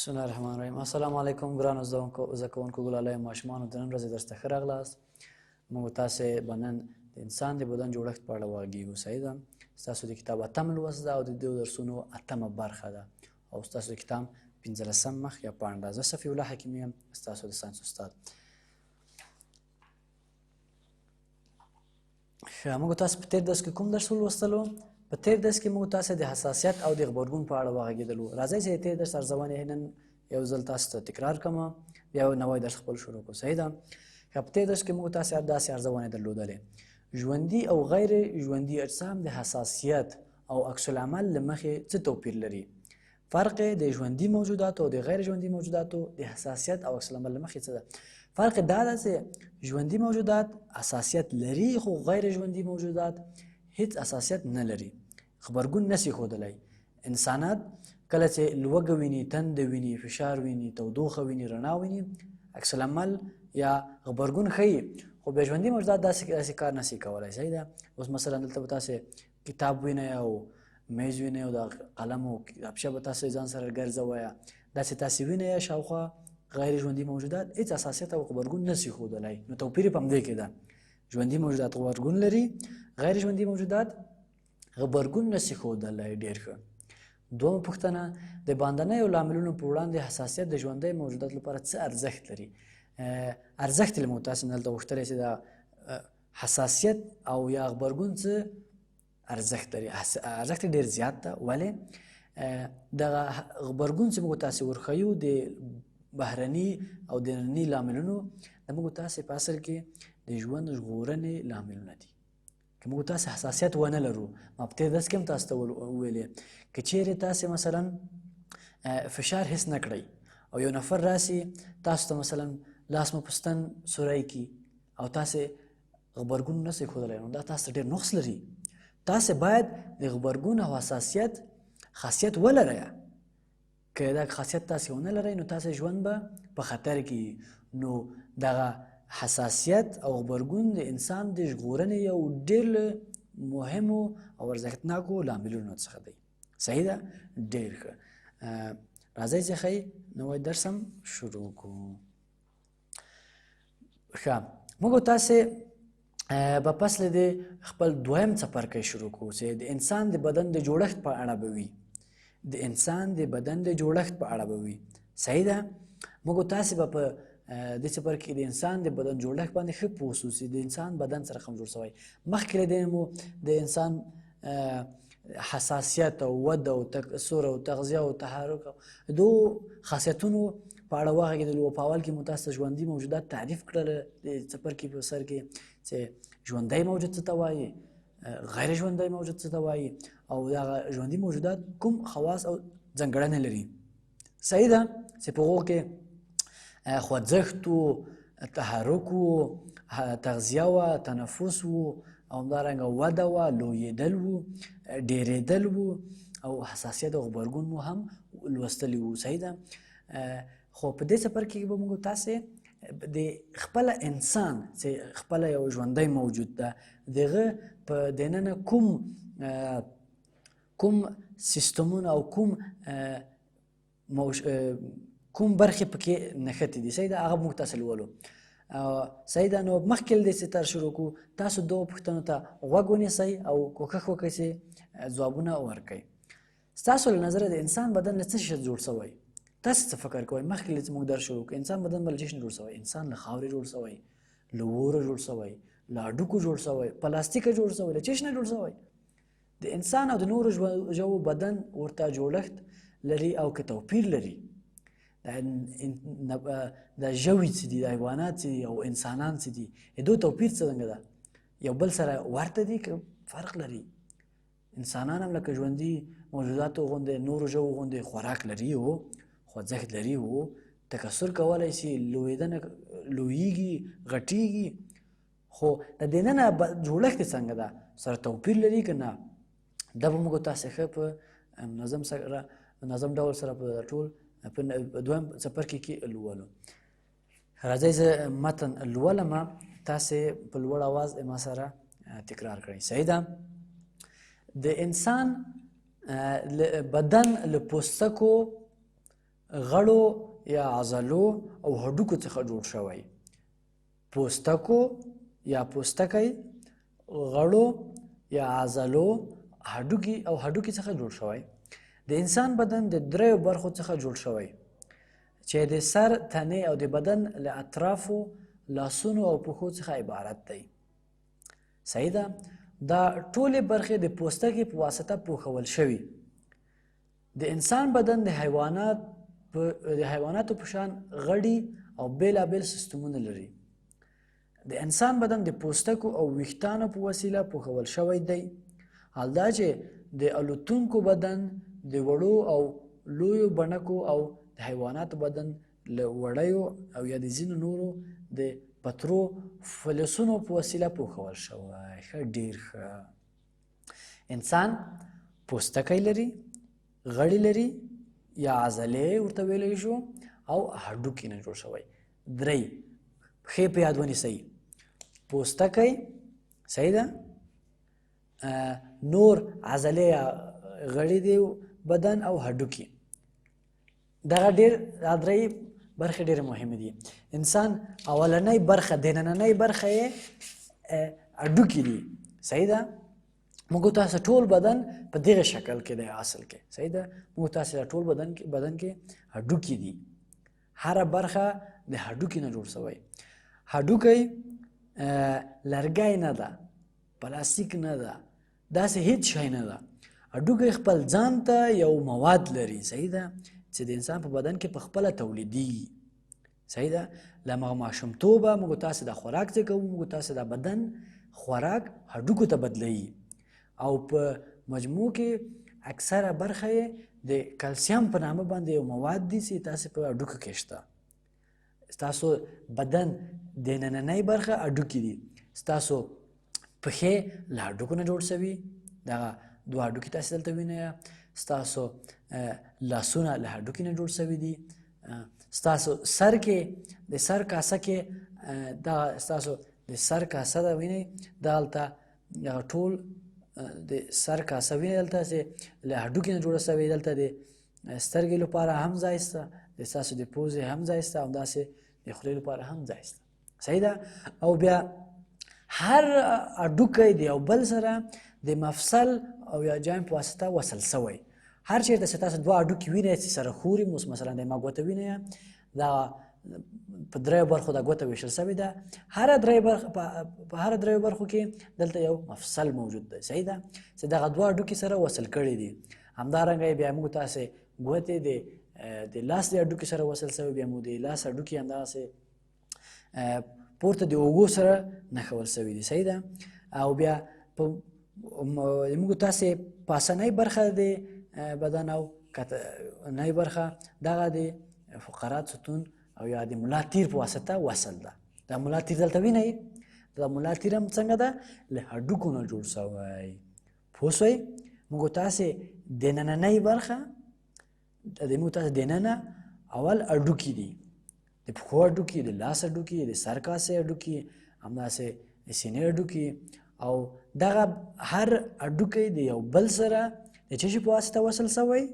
بسم الله الرحمن الرحیم. السلام علیکم ګرانو زده کوونکو، ګلالیو ماشومانو، د نن ورځې درس ته ښه راغلاست. موږ تاسې به نن د انسان د بدن جوړښت په اړه وغږېږو. صحیح ده؟ ستاسو د کتاب اتم لوست ده او د دې درسونو اتمه برخه ده او ستاسو د کتاب 15 مخ یا پاڼه ده. زه صفي الله حکیمي یم، ستاسو د ساینس استاد. ښه، موږ تاسو په تېر درس کې کوم درس ولوستلو؟ په تېر درس کې موږ تاسو د حساسیت او د غبرګون په اړه وغږېدلو. راځئ چې د تېر درس ارزونې نن یو ځل تاسو ته تکرار کړم، بیا یو نوی درس خپل شروع کړو. صحیح ده؟ ښه، په تېر درس کې موږ تاسو داسې ارزونې درلودلې: ژوندي او غیر ژوندي اجسام د حساسیت او عکس العمل له مخې څه توپیر لري؟ فرق د ژوندي موجوداتو او د غیر ژوندي موجوداتو د حساسیت او عکس العمل له مخې څه ده؟ فرق دا ده چې ژوندي موجودات حساسیت لري، خو غیر ژوندي موجودات هیڅ حساسیت نه لري، غبرګون نسی ښودلی. انسانات کله چې لوږه ویني، تنده ویني، فشار ویني، تودوخه ویني، رڼا ویني، عکس العمل یا غبرګون ښیي، خو بیا ژوندي موجودات داسې کار نسی کولی. صحیح ده؟ اوس مثلا دلته به تاسې کتاب وینئ او میز وینئ او د قلم او کتابچه به تاسې ځان سره ګرځوئ، داسې تاسې وینئ شاوخوا غیر ژوندي موجودات هیڅ حساسیت او غبرګون نسی ښودلی. نو توپیر یې په همدې کې ده: ژوندي موجودات غبرګون لري، غیر ژوندي موجودات غبرګون نسی ښودلی. ډېر ښه. دومه پوښتنه: د باندنیو لاملونو په وړاندې حساسیت د ژوندیو موجوداتو لپاره څه ارزښت لري؟ ارزښت یې له موږ تاسې دلته غوښتلی چې دا حساسیت او یا غبرګون څه ارزښت لري؟ ارزښت یې ډېر زیات ده. ولې؟ دغه غبرګون چې موږ تاسې ورښیو د بهرني او د ننني لاملونو، د موږ تاسې په اصل کې د ژوند ژغورنې لاملونه دي. که موږ تاسې حساسیت ونه لرو، ما په تېر درس کې هم تاسو ته وویلې، که چیرې تاسې مثلا فشار حس نه کړئ او یو نفر راسي تاسو ته مثلا لاس مو په ستن سوری کړي او تاسې غبرګون نه سئ ښودلی، نو دا تاسو ته ډېر نقص لري. تاسې باید د غبرګون او حساسیت خاصیت ولرئ. که دا خاصیت تاسې ونه لرئ نو تاسې ژوند به په خطر کې وي. نو دغه حساسیت او غبرګون د انسان د ژغورنې یو ډېر له مهمو او ارزښتناکو لاملونو څخه دی. صحیح ده؟ ډېر ښه. راځئ چې ښه نوی درس هم شروع کړو. ښه، موږ تاسې به پس له دې خپل دویم څپرکی شروع کړو چې د انسان د بدن د جوړښت په اړه به وي. د انسان د بدن د جوړښت په اړه به وي. صحیح ده؟ موږ تاسې به په دې څپرکي کې د انسان د بدن جوړښت باندې ښه پوه سو چې د انسان بدن څه رقم جوړ سوی. مخکې له دې مو د انسان حساسیت او وده او تکثر او تغذیه او تحرک او دو خاصیتونو په اړه وغږېدلو. په اول کې مو تاسو ته ژوندي موجودات تعریف کړل د څپرکي په سر کې چې ژوندی موجود څه ته وایي، غیر ژوندی موجود څه ته وایي، او دغه ژوندي موجودات کوم خواص او ځانګړنې لري. صحیح ده چې په هغو کې خوځښت و، تحرک و، تغذیه وه، تنفس و، او همدارنګه وده وه، لویېدل و، ډېرېدل و، او حساسیت او غبرګون مو هم لوستلي وو. صحیح ده؟ خو په دې څپرکي کې به موږ تاسې د خپله انسان چې خپله یو ژوندی موجود ده، د هغه په دننه کوم کوم سیستمونه او کوم کوم برخې پکې نښتې دي. صحیح ده؟ هغه موږ تاسې لولو. صحیح ده؟ نو مخکې له دې چې تر شروع کړو، تاسو دوو پوښتنو ته غوږ ونیسئ او کوښښ وکړئ چې ځوابونه ورکړئ. ستاسو له نظره د انسان بدن له څه شي جوړ سوی؟ تاسو څه فکر کوئ؟ مخکې له چې موږ درس شروع کړو، انسان بدن به له څه شي جوړ سوی؟ انسان له خاورې جوړ سوی، له وره جوړ سوی، له هډوکو جوړ سوی، پلاستیکه جوړ سوی، له څه شي نه جوړ سوی؟ د انسان او د نورو ژوو بدن ورته جوړښت لري او که توپیر لري؟ د ژوي څه دي، د حیوانات څه دي او انسانان څه دي، د دوی توپیر څنګه ده؟ یو بل سره ورته دي که فرق لري؟ انسانان هم لکه ژوندي موجوداتو غوندې، نورو ژوو غوندې خوراک لري او خوځښت لري او تکثر کولی شي، لویدنه لویږي، غټیږي، خو د دننه جوړښت یې څنګه ده، سره توپیر لري که نه؟ دا به موږ تاسې ښه په منظم سره منظم ډول سره په ټول په دویم څپرکي کې لولو. راځئ زه متن لولم، تاسې په لوړ اواز ما سره تکرار کړئ. صحیح ده؟ د انسان بدن له پوستکو، غړو یا عضلو او هډوکو څخه جوړ شوی. پوستکو یا پوستکی، غړو یا عضلو، هډوکي او هډوکي څخه جوړ شوی. د انسان بدن د دریو برخو څخه جوړ شوی چې د سر، تنې او د بدن له اطرافو، لاسونو او پښو څخه عبارت دی. صحیح ده. دا ټولې برخې د پوستکي په واسطه پوښول شوي. د انسان بدن د حیواناتو په شان غړي او بېلابېل سیستمونه لري. د انسان بدن د پوستکو او ویښتانو په وسیله پوښول شوی دی، حال دا چې د الوتونکو بدن د وړو او لویو بڼکو او د حیواناتو بدن له وړیو او یا د ځینو نورو د پترو فلسونو په وسیله پوښول شوی. ښه، ډېر ښه. انسان پوستکی لري، غړي لري یا عضلې ورته ویلی شو، او هډوکي نه جوړ شوی. درې پښې په یاد ونیسئ: پوستکی، صحیح ده، نور عضلې یا غړي دی بدن او هډوکي. دغه ډېر دا درې برخې ډېرې مهمې دي. انسان اولنۍ برخه، د نننۍ برخه یې هډوکي دي. صحیح ده. موږ تاسو ټول بدن په دغه شکل کې دی اصل کې. صحیح ده. موږ تاسو ټول بدن کې هډوکي دي. هره برخه د هډوکي نه جوړ شوی. هډوکی لرګی نه ده، پلاستیک نه ده، داسې هیڅ شی نه ده. هډوکی خپل ځان ته یو مواد لري. صحیح ده، چې د انسان په بدن کې په خپله تولیدیږي. صحیح ده. له هماغه ماشومتوبه موږ تاسو د خوراک څه کوو، موږ تاسو د بدن خوراک هډوکو ته بدلوي، او په مجموع کې اکثره برخه یې د کلسیم په نامه باندې یو مواد دي چې تاسو په هډوکو کې شته. ستاسو بدن د نننۍ برخه هډوکي دي. ستاسو پښې له هډوکو نه جوړ شوي، دغه دوه هډوکي تاسو دلته وینئ. ستاسو لاسونه له هډوکي نه جوړ شوي دي. ستاسو سر کې د سر کاسه کې دا ستاسو د سر کاسه ده وینئ، دلته دغه ټول د سر کاسه وینئ دلته چې له هډوکي نه جوړه شوې. دلته د سترګې لپاره هم ځای شته، د ستاسو د پوزې هم ځای شته، همداسې د خولې لپاره هم ځای شته. صحیح ده. او بیا هر هډوکی د یو بل سره د مفصل او یا جاین په واسطه وصل شوی. هر چېرته چې تاسو دوه هډوکي وینئ چې سره ښوري، اوس مثلا د ما ګوته وینئ، دا په دریو برخو دا ګوته ویشل شوې ده. هره درې برخه په هره دریو برخو کې دلته یو مفصل موجود دی. صحیح ده، چې دغه دوه هډوکي سره وصل کړي دي. همدارنګه یې بیا موږ تاسې ګوتې د لاس د هډوکي سره وصل شوي، بیا مو د لاس هډوکي همدغسې پورته د اوږو سره نښول شوي دي. صحیح ده. او بیا په موږ تاسې پاسنۍ برخه د بدن او نۍ برخه دغه د فقرات ستون او یا د ملا تیر په واسطه وصل ده. دا ملا تیر دلته وینئ، دا ملا تیر هم څنګه ده؟ له هډوکو نه جوړ شوی. پوه شوئ؟ موږ تاسې د نننۍ برخه د موږ تاسې دننه اول هډوکي دي، د پښو هډوکي، د لاس هډوکي، د سر کاسې هډوکي، همداسې د سینې هډوکي، او دغه هر هډوکی د یو بل سره د څه شي په واسطه وصل شوی؟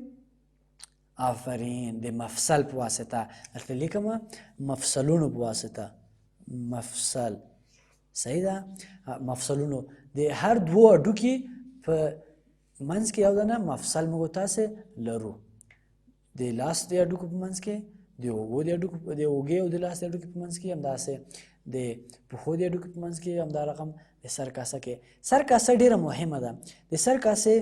آفرین، د مفصل په واسطه. دلته لیکم مفصلونو په واسطه، مفصل. صحیح ده. مفصلونو د هر دوو هډوکي په منځ کې یو دانه مفصل موږ تاسې لرو. د لاس د هډوکو په منځ کې، د اوږو د هډوکو، د اوږې او د لاس د هډوکي په منځ کې، همداسې د پښو د هډوکي په منځ کې، همدا رقم د سر کاسه کې. سر کاسه ډېره مهمه ده. د سر کاسې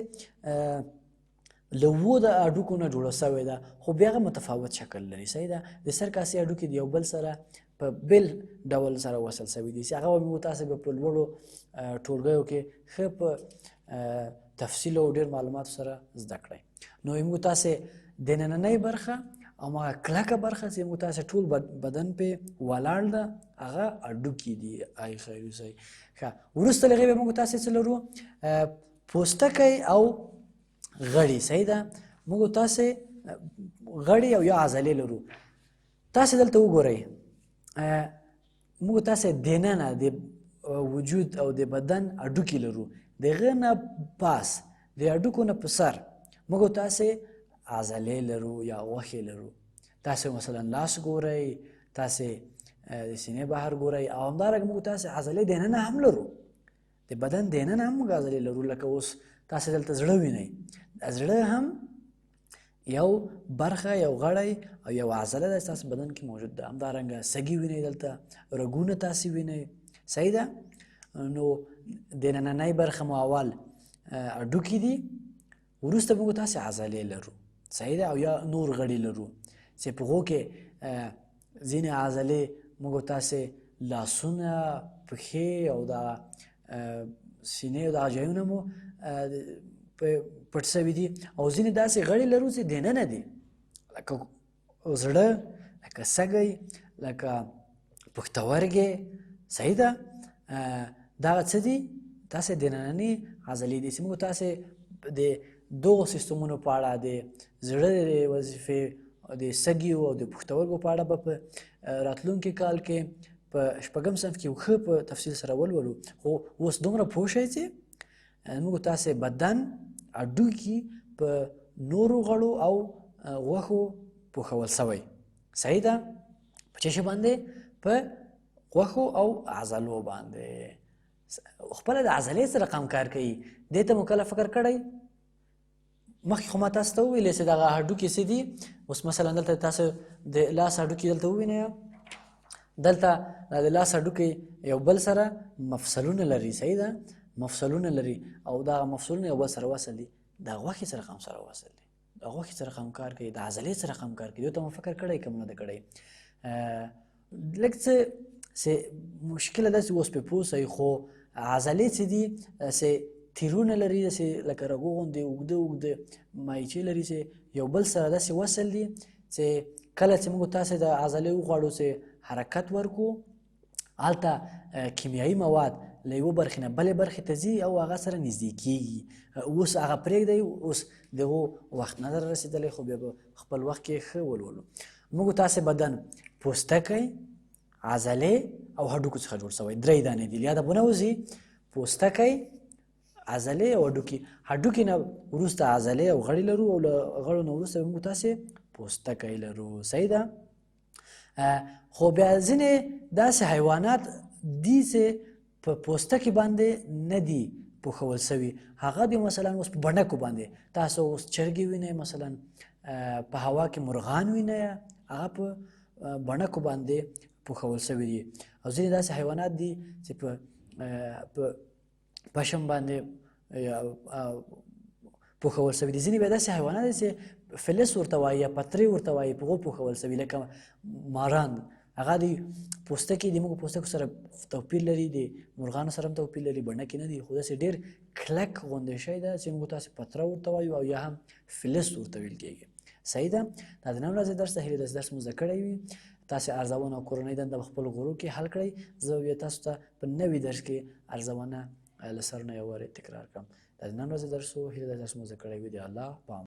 له اوو د هډوکو نه جوړه شوې ده، خو بیا هغه متفاوت شکل لري. صحیح ده. د سر کاسې هډوکي د یو بل سره په بېل ډول سره وصل شوي دي، چې هغه به موږ تاسې به په لوړو ټولګیو کې ښه په تفصیل او ډېر معلوماتو سره زده کړئ. نو موږ تاسې د نننۍ برخه او هغه کلکه برخه چې موږ تاسې ټول بدن پې ولاړ ده، هغه هډوکي دي. آی خیر اوسئ. ښه، وروسته له هغې بیا موږ تاسې څه لرو؟ پوستکی او غړي. صحیح ده. موږ تاسې غړي او یا عضلې لرو. تاسې دلته وګورئ، موږ تاسې دننه د وجود او د بدن هډوکي لرو. د هغه نه پاس د هډوکو نه په سر موږ تاسې عضلې لرو یا غوښې لرو. تاسو مثلا لاس ګورئ، تاسو د سینې بهر ګورئ، او همدارنګه موږ تاسو عضلې دننه هم لرو، د بدن دننه هم موږ عضلې لرو. لکه اوس تاسو دلته زړه وینئ، زړه هم یو برخه، یو غړی او یو عضله ده ستاسو بدن کې موجود ده. همدارنګه سږي وینئ، دلته رګونه تاسې وینئ، صحیح ده. نو د نننۍ برخه مو اول هډوکي دي، وروسته موږ تاسې عضلې لرو، صحیح ده، او یا نور غړي لرو چې په هغو کې ځینې عضلې موږ تاسې لاسونه، پښې او دا سینې او دا ځایونه مو پټ سوي دي، او ځینې داسې غړي لرو چې دننه دي، لکه زړه، لکه سږی، لکه پښتورګی، صحیح ده. دغه څه دي؟ داسې دننني عضلې دي چې موږ تاسې د دغو سیستمونو په اړه، د زړه د وظیفې، د سږیو او د پښتورګو په اړه به په راتلونکي کال کې په شپږم صنف کې ښه په تفصیل سره ولولو. خو اوس دومره پوه شئ چې موږ تاسې بدن هډوکي په نورو غړو او غوښو پوښول سوی، صحیح ده. په څه شي باندې؟ په غوښو او عضلو باندې. خپله د عضلې څه رقم کار کوي، دې ته مو کله فکر کړی؟ مخکې خو ما تاسو ته وویلې چې دغه هډوکي څه دي. اوس مثلا دلته تاسو د لاس هډوکي دلته ووینئ، دلته د لاس هډوکي یو بل سره مفصلونه لري، صحیح ده، مفصلونه لري، او دا مفصلونه یو بل سره وصل دي. دا غوښې څه رقم سره وصل دي، دا غوښې څه رقم کار کوي، د عضلې څه رقم کار کوي، دې ته مو فکر کړی که مو نه دی کړی؟ لږ څه چې مشکله ده چې اوس پرې پوه سئ، خو عضلې څه دي، چې تیرونه لري، داسې لکه رګو غوندې اوږده اوږده مایچې لري چې یو بل سره داسې وصل دي چې کله چې موږ تاسې د عضلې وغواړو چې حرکت ورکړو، هلته کیمیاوي مواد له یوه برخې نه بلې برخې ته ځي او هغه سره نږدې کیږي. اوس هغه پرېږدئ، اوس دغو وخت نه در رسېدلی، خو بیا به خپل وخت کې ښه ولولو. موږ تاسې بدن پوستکی، عضلې او هډوکو څخه جوړ سوی، درې دانې دي، یاده به نه وځي، پوستکی، عضلې او هډوکي. هډوکي نه وروسته عضلې او غړي لرو، او له غړو نه وروسته موږ تاسې پوستکی لرو، صحیح ده. خو بیا ځینې داسې حیوانات دي چې په پوستکي باندې نه دي پوښول سوي، هغه دي مثلا اوس په بڼکو باندې، تاسو اوس چرګې وینئ مثلا، په هوا کې مرغان وینئ، هغه په بڼکو باندې پوښول سوي دي. او ځینې داسې حیوانات دي چې په پشم باندې پوښول سوي دي. ځینې بیا داسې حیوانات دي چې فلس ورته وایي یا پترې ورته وایي، په هغو پوښول سوي، لکه ماران، هغه د پوستکي د موږ پوستکو سره توپیر لري، د مرغانو سره هم توپیر لري، بڼکې نه دي، خو داسې ډېر کلک غوندې شی ده چې موږ تاسې پتره ورته وایو او یا هم فلس ورته ویل کېږي، صحیح ده. دا د نن ورځې درس ده، هیله ده چې درس مو زده کړی وي. تاسې ارزونه او کورنۍ دنده په خپلو غرو کې حل کړئ. زه به بیا تاسو ته په نوي درس کې ارزونه له سر نه یو وارې تکرار کړم. دا د نن ورځې درس و، هیله ده درس مو زده کړی وي. د الله په امان.